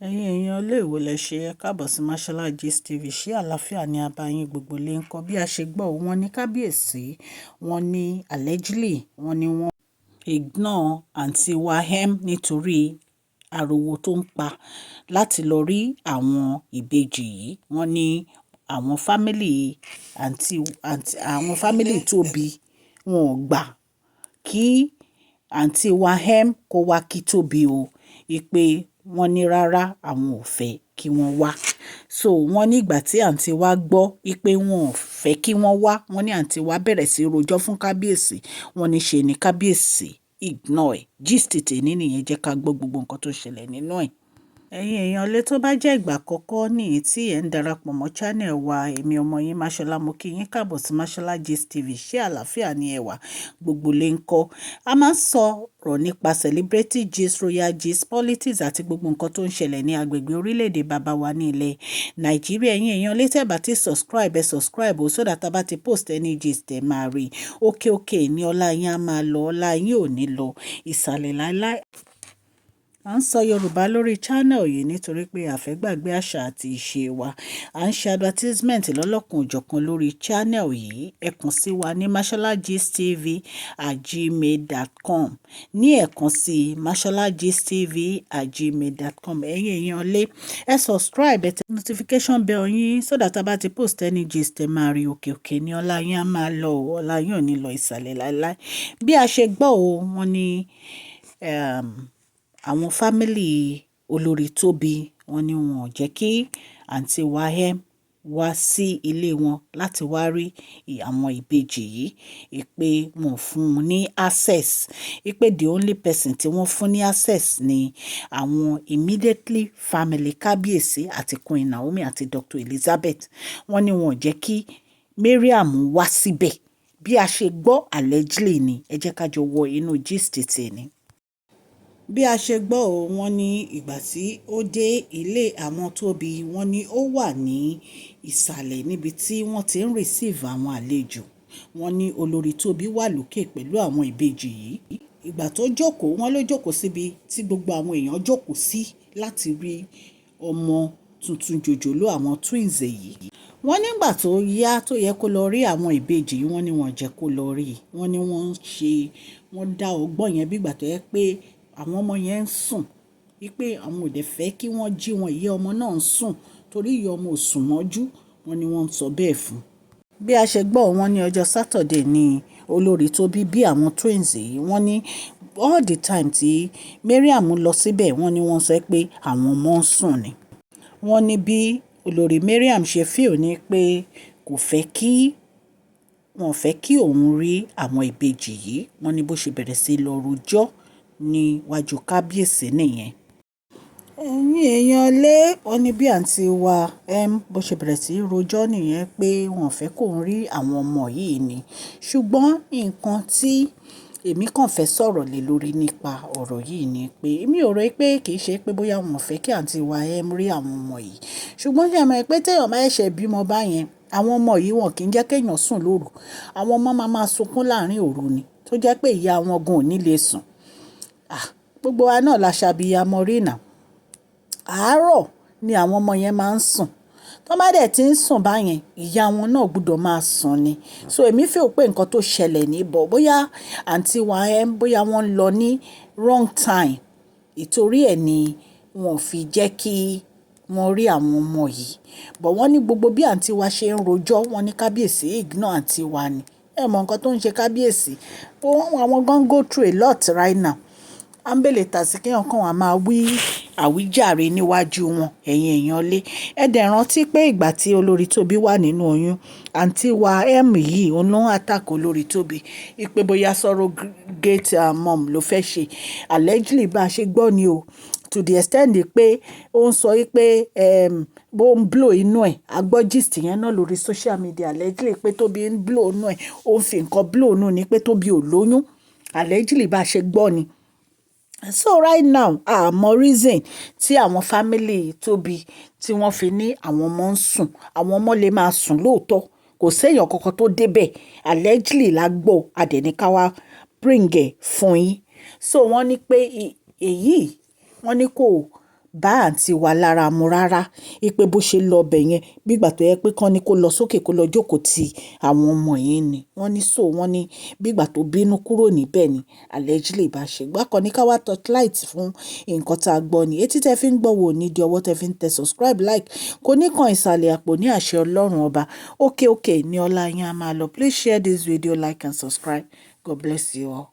Ẹ̀yin èèyàn ilé ìwò lẹ ṣe é. Káàbọ̀ sí Mashola Gist TV. Ṣé àlàáfíà ni a bá yín gbogbo lè ń kọ́? Bí a ṣe gbọ́, wọ́n ní kábíyèsí, wọ́n ní allegedly, wọ́n ní wọ́n ignore àǹtí wa M nítorí ariwo tó ń pa láti lọ rí àwọn ìbejì yìí. Wọ́n ní àwọn family àǹtí, àǹtí, àwọn family Tóbi, wọn ò gbà kí àǹtí wa M kó wá kí Tóbi o. Wípé wọ́n ní rárá, àwọn ò fẹ́ kí wọ́n wá. So wọ́n ní ìgbà tí àǹtí wa gbọ́ wípé wọn ò fẹ́ kí wọ́n wá, wọ́n ní àǹtí wa bẹ̀rẹ̀ sí rojọ́ fún kábíyèsí. Wọ́n ní ṣe ni kábíyèsí ignore ẹ̀. Gist tèmi nìyẹn, jẹ́ ká gbọ́ gbogbo nǹkan tó ṣẹlẹ̀ nínú ẹ̀. Ẹ̀yin èèyàn ilé, tó bá jẹ́ ìgbà àkọ́kọ́ ní tí ẹ̀ ń darapọ̀ mọ́ channel wa, èmi ọmọ yín Mashola, mo kí yín káàbọ̀ sí Mashola Gist TV. Ṣé àlàáfíà ni ẹ wà? Gbogbo lè ń kọ́. A máa ń sọ̀rọ̀ nípa celebrity gist, royal gist, politics àti gbogbo nǹkan tó ń ṣẹlẹ̀ ní agbègbè orílẹ̀-èdè bàbá wa ní ilẹ̀ Nàìjíríà. Ẹ̀yin èèyàn ilé, tẹ́ bá ti subscribe, ẹ subscribe o, so that a bá ti post any gist, ẹ máa rí. Òkè òkè ní ọlá yín á máa lọ, ọlá yín ò ní lọ ìsàlẹ̀ láíláí. À ń sọ Yorùbá lórí channel yìí nítorí pé a fẹ́ gbàgbé àṣà àti ìṣe wa. À ń ṣe advertisement lọ́lọ́kan-ò-jọ̀kan lórí channel yìí. Ẹ kàn sí wa ní masholagistv@gmail.com. Ní ẹ̀kan sí, masholagistv@gmail.com. Ẹ̀yin èèyàn lé, ẹ subscribe, ẹ tẹ notification bell yín so that a bá ti post any gist, ẹ máa rí. Òkè òkè ní ọlá yín á máa lọ, ọlá yín ò ní lọ ìsàlẹ̀ láíláí. Bí a ṣe gbọ́ o, wọ́n ní àwọn family olórí Tóbi, wọ́n ní wọn ò jẹ́ kí àǹtí wa M wá sí ilé wọn láti wá rí àwọn ìbejì yìí, pé wọ́n fún un ní access, pé the only person tí wọ́n fún ní access ni àwọn immediately family kábíyèsí àti Queen Naomi àti Dr. Elizabeth. Wọ́n ní wọn ò jẹ́ kí Mariam wá síbẹ̀. Bí a ṣe gbọ́ allegedly ni, ẹ jẹ́ ká jọ wọ inú gist tèmi. Bí a ṣe gbọ́ o, wọ́n ní ìgbà tí ó dé ilé àwọn Tóbi, wọ́n ní ó wà ní ìsàlẹ̀ níbi tí wọ́n ti ń receive àwọn àlejò. Wọ́n ní olórí Tóbi wà lókè pẹ̀lú àwọn ìbejì yìí. Ìgbà tó jókòó, wọ́n ló jókòó síbi tí gbogbo àwọn èèyàn jókòó sí láti rí ọmọ tuntun jòjòló, àwọn twins yìí. Wọ́n nígbà tó yá tó yẹ kó lọ rí àwọn ìbejì yìí, wọ́n ní wọ́n jẹ́ kó lọ rí. Wọ́n ní wọ́n ṣe, wọ́n dá ọgbọ́n yẹn bí ìgbà tó yẹ pé àwọn ọmọ yẹn ń sùn, wípé àwọn ò dẹ̀ fẹ́ kí wọ́n jí wọn. Ìyá ọmọ náà ń sùn torí ìyá ọmọ ò sùn mọ́jú. Wọ́n ní wọ́n ń sọ bẹ́ẹ̀ fún. Bí a ṣe gbọ́, wọ́n ní ọjọ́ Saturday ni olórí Tóbi bí àwọn twins yìí. Wọ́n ní all the time tí Mariam lọ síbẹ̀, wọ́n ní wọ́n sọ pé àwọn ọmọ ń sùn ni. Wọ́n ní bí olórí Mariam ṣe feel ní pé kò fẹ́ kí wọ́n fẹ́ kí òun rí àwọn ìbejì yìí. Wọ́n ní bó ṣe bẹ̀rẹ̀ sí lọ rojọ́ níwájú kábíyèsí nìyẹn. Ẹ̀yin èèyàn lé, wọ́n ní bí àǹtí wa M bó ṣe bẹ̀rẹ̀ sí rojọ́ nìyẹn pé wọ́n fẹ́ kó rí àwọn ọmọ yìí ni. Ṣùgbọ́n nǹkan tí èmi kàn fẹ́ sọ̀rọ̀ lé lórí nípa ọ̀rọ̀ yìí ni pé èmi ò rò pé kì í ṣe pé bóyá wọ́n fẹ́ kí àǹtí wa M rí àwọn ọmọ yìí. Ṣùgbọ́n ṣé ẹ mọ̀ pé tí èèyàn bá ṣẹ̀ṣẹ̀ bímọ báyẹn, àwọn ọmọ yìí wọn kì í jẹ́ kí èèyàn sùn lóru. Àwọn ọmọ máa máa sunkún láàrín òru ni, tó jẹ́ pé ìyá wọn gan ò ní lè sùn. Ah, gbogbo wa náà la ṣàbíyamọ rí now. Àárọ̀ ni àwọn ọmọ yẹn máa ń sùn. Tọ́ bá dẹ̀ tí ń sùn báyẹn, ìyá wọn náà gbọdọ̀ máa sùn ni. So èmi feel pé nǹkan tó ṣẹlẹ̀ ní bọ̀ bóyá àǹtí wa M bóyá wọ́n lọ ní wrong time. Ìtorí ẹ ni wọ́n fi jẹ́ kí wọ́n rí àwọn ọmọ yìí. But wọ́n ní gbogbo bí àǹtí wa ṣe ń rojọ́, wọ́n ní kábíyèsí ignore àǹtí wa ni. Ẹ mọ nǹkan tó ń ṣe kábíyèsí. Àwọn gan go through a lot right now. Áńbélè tàsí kí èèyàn kan wà máa wí àwíjàre níwájú wọn, ẹ̀yin èèyàn lé. Ẹ dẹ̀ rántí pé ìgbà tí olórí Tóbi wà nínú oyún, àǹtí wa M yìí, òun ló ń attack olórí Tóbi. Wípé bóyá surrogate mom ló fẹ́ ṣe. Allegedly bá ṣe gbọ́ ni o. To the extent pé ó ń sọ wípé bó ń blow inú ẹ̀. A gbọ́ gist yẹn náà lórí social media allegedly pé Tóbi ń blow inú ẹ̀. Ó ń fi nǹkan blow inú ni pé Tóbi ò lóyún. Allegedly bá ṣe gbọ́ ni. So right now, a mọ reason tí àwọn family Tóbi tí wọ́n fi ní àwọn ọmọ ń sùn. Àwọn ọmọ lè máa sùn lóòótọ́. Kò sí èèyàn kankan tó dé bẹ̀. Allegedly la gbọ́, a dẹ̀ ní ká wá bring ẹ̀ fún yín. So wọ́n ní pé èyí, wọ́n ní kò Bá àǹtí wa lára mu rárá. Wípé bó ṣe lọ bẹ̀ yẹn, bí ìgbà tó yẹ pé kán ní kó lọ sókè kó lọ jókòó ti àwọn ọmọ yìí ni. Wọ́n ní so wọ́n ní bí ìgbà tó bínú kúrò níbẹ̀ ni, allegedly bá ṣe. Gbá kan ní ká wá torchlight fún nǹkan tá a gbọ́ ni. Etí tẹ fi ń gbọ́ wò ní di ọwọ́ tẹ fi ń tẹ subscribe, like, kò ní kan ìsàlẹ̀ àpò ní àṣẹ Ọlọ́run ọba. Òkè òkè ní ọlá yín a máa lọ. Please share this video, like and subscribe. God bless you all.